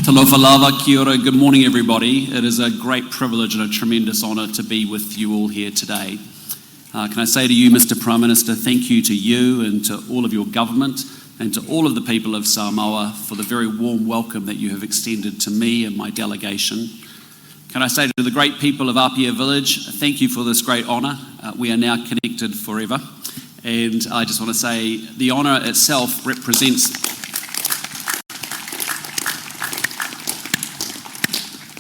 Talofa lava, kia ora, good morning, everybody. It is a great privilege and a tremendous honour to be with you all here today. Can I say to you, Mr. Prime Minister, thank you to you and to all of your government and to all of the people of Samoa for the very warm welcome that you have extended to me and my delegation. Can I say to the great people of Apia Village, thank you for this great honour. We are now connected forever. And I just want to say the honour itself represents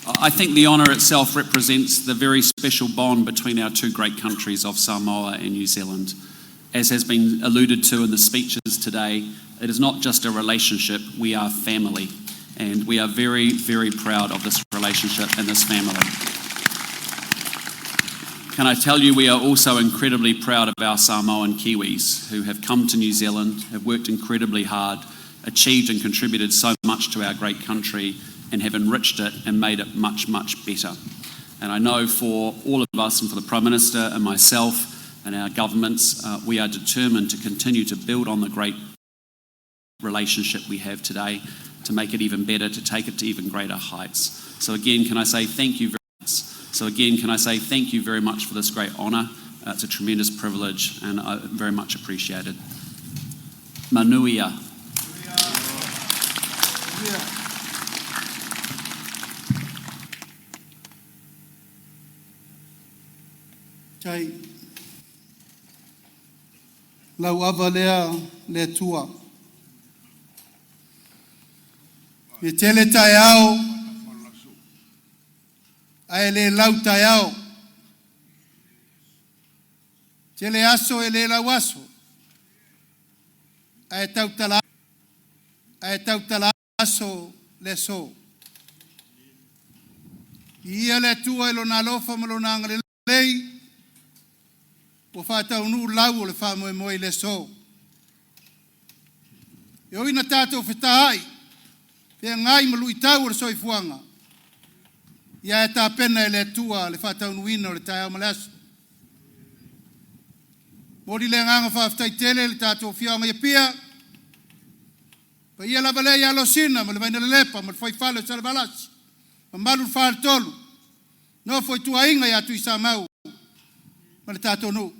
I think the honour itself represents the very special bond between our two great countries of Samoa and New Zealand. As has been alluded to in the speeches today, it is not just a relationship, we are family. And we are very, very proud of this relationship and this family. Can I tell you, we are also incredibly proud of our Samoan Kiwis who have come to New Zealand, have worked incredibly hard, achieved and contributed so much to our great country, and have enriched it and made it much, much better. And I know for all of us and for the Prime Minister and myself and our governments, we are determined to continue to build on the great relationship we have today to make it even better, to take it to even greater heights. So again, can I say thank you very much? So again, can I say thank you very much for this great honour? It's a tremendous privilege and I very much appreciated. Manuia. Tai lau ava lea le Atua. E tele taeao, ae le lau taeao. Tele aso e le lau aso. Ae tautala, ae tautala aso le aso. Ia le Atua i lona alofa ma lona agalelei, ua faataunuu lau o le faamoemoe i le aso. E ui ina tatou fetaai, feagai ma luitau o le soifuaga, ia e tapena e le Atua le faataunuuina o le taeao ma le aso. Momoli le agaga faafetai tele le tatou afioaga i Apia, paia lava lea ia Alosina ma le Vainalelepa ma le Fuaifale o Salevalasi, mamalu i le faletolu, nofo i tuaiga ia Tuisamau ma le tatou nuu.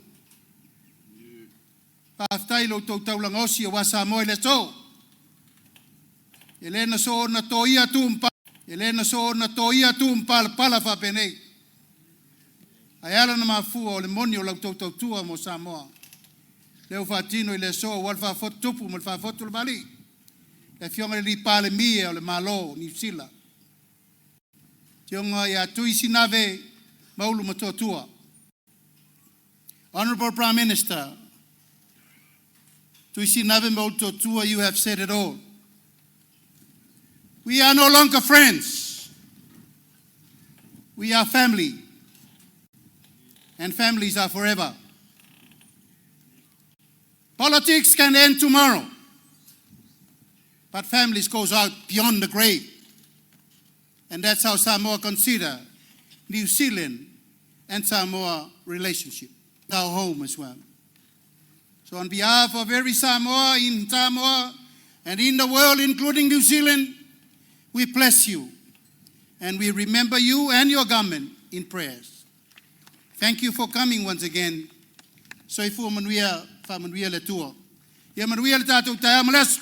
Faafetai i lo outou taulaga osi aua Samoa i le aso. E le na soona toia tu ma e le na soona toia tu ma palapala faapenei. Ae ala na mafua o le moni o la outou tautua mo Samoa. Lea ua faatino i le aso aua le faafotu tupu ma le faafotu le vali. Le afioga i le Palemia o le Malo o Niu Sila. Afioga ia Tui Sinave Maulu Matoatua. Honorable Prime Minister, Tui Sinave Maulu you have said it all. We are no longer friends. We are family. And families are forever. Politics can end tomorrow, but families goes out beyond the grave. And that's how Samoa consider New Zealand and Samoa relationship, our home as well. So on behalf of every Samoa in Samoa and in the world, including New Zealand, we bless you and we remember you and your government in prayers. Thank you for coming once again. Soifua manuia, faamanuia le Atua. Ia manuia le tatou taeao ma le aso.